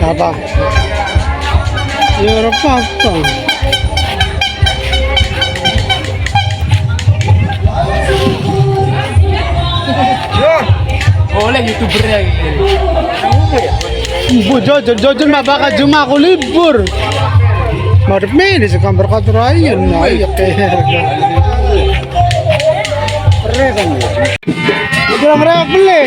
Apa? Ya ora apa-apa. Boleh youtubernya gitu. Bu jojon jojon mah bakal cuma aku libur. Marip mene sa kamar katurayan na iya kaya. Kurang mereka beli.